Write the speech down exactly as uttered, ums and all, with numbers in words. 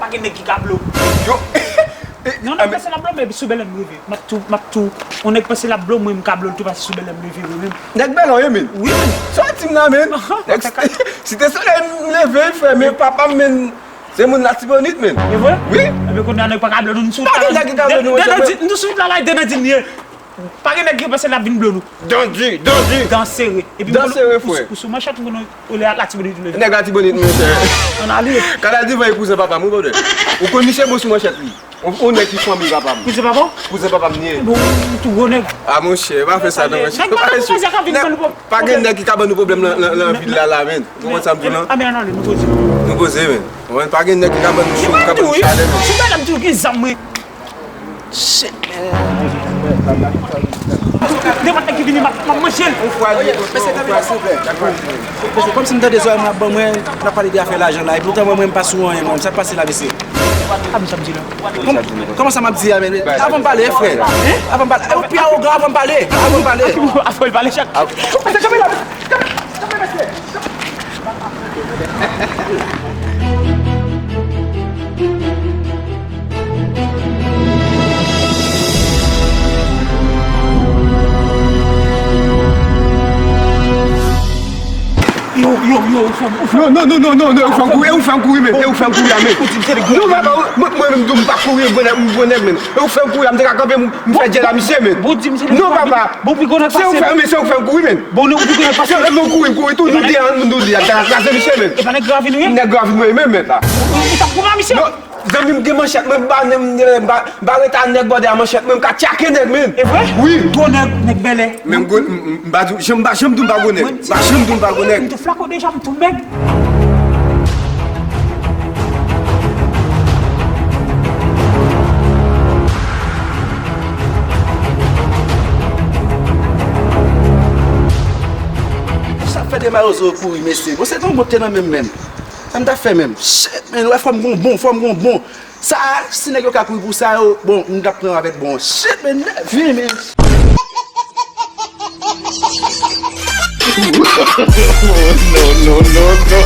Gen nèg ki ka blo. Yo. Non, nèg panse l ap blo, men sou bèlè m rive. M ap tou, m ap tou. On nèg panse l ap blo, mwen m ka blo l tou, paske sou bèlè m rive, wi, menm. Nèg bèlè w ye, menn? Wi, menn. Sa w di m la, menn? Nèg, Site Solèy m leve, frè, men papa m, menn, se moun Latibonit, menn. E vre? Wi. Ebyen, kounye a nèg pa ka blo nou, nou sou wout la. Pa gen nèg ki ka blo nou, monchè. Nou sou wout la, la, Denadil li ye. Pa gen nèg ki panse l ap vin blo nou. Dan di, dan di. Dan sere. Epi dan sere, frè. Ou sou manchèt, ou konnen, ou lè Latibonit, ou lè. Nèg Latibonit, monchè. Ann ale. Kanal Divan e kouzen papa m, wi, brother. Ou konn misye bon sou manchèt, li. Ou, ou nèg ki fanmi papa m. Kouzen papa w? Kouzen papa m li ye. Bon, ou tou gwo nèg. A, monchè, pa fè sa, non, monchè. Nèg pa gen nèg ki ka ban nou pwoblèm nan, nan, nan vil la, la, menn. Ou konprann sa m di w lan? A, men ann ale, nou poze. Nou poze, menn. Ou konprann? Pa gen nèg ki ka ban nou cho, ki ka ban nou chalè, menn. Sou bèlè m di w ki zam, wi. Shit, man. Nenpòt nèg ki vini, m ap, m ap manje l. Mesye, kòmsi m tande zòrèy mwen ap ban mwen, n ap pale de afè lajan la, epoutan mwen, mwen, m pa sou anyen, mwen, sa k pase la, mesye? Sa m di la. Kòman sa m ap di a, men? Avan m pale, frè. Avan m pale. Ou pi awogan avan m pale. Avan m pale. Avan l pale, chak. Kanpe la, kanpe, kanpe, mesye. Yo, yo, yo, ou fè m, ou fè m. Non, non, non, non, non, non, ou fè m kouri, ou fè m kouri, men, ou fè m kouri, men. Non, papa, mwen, mwen menm tou, m pa kouri, m gwo nèg, m gwo nèg, men. Ou fè m kouri, m te ka kanpe, m fè djèl a misye, men. Bon, di misye. Non, papa. Bon, pi gwo nèg pase. Se ou fè, men se ou fè m kouri, men. Bon, nou, ou pi gwo nèg pase. Se ou fè m kouri, m kouri, tou, nou de a, nou de a, m te ka kraze misye, men. E pa nèg Gravin ou ye? Nèg Gravin mwen menm, men, la. Ou, ou t ap koupe a misye? Non, zanmi m gen manchèt, mwen, m ba, m ba, m ba ret a nèg bòdè a manchèt, mwen, m ka tchake nèg, men. E vre? Wi. Gwo nèg, nèg bèlè. Men m gwo, m, m, m pa di w, janm, m pa janm di w m pa gwo nèg. M pa janm di w m pa gwo nèg. M tou flako deja, m tou mèg. Sa fè de mawozo kouri, mesye. Bon, se t on bon te nan men m menm. Sa m t ap fè menm? Shit, men, wè, fò m gon bon, fò m gon bon. Sa, si nèg yo ka kouri pou sa, yo, bon, m t ap pran avèk bon. Shit, men, vini, men. No, no, no, no.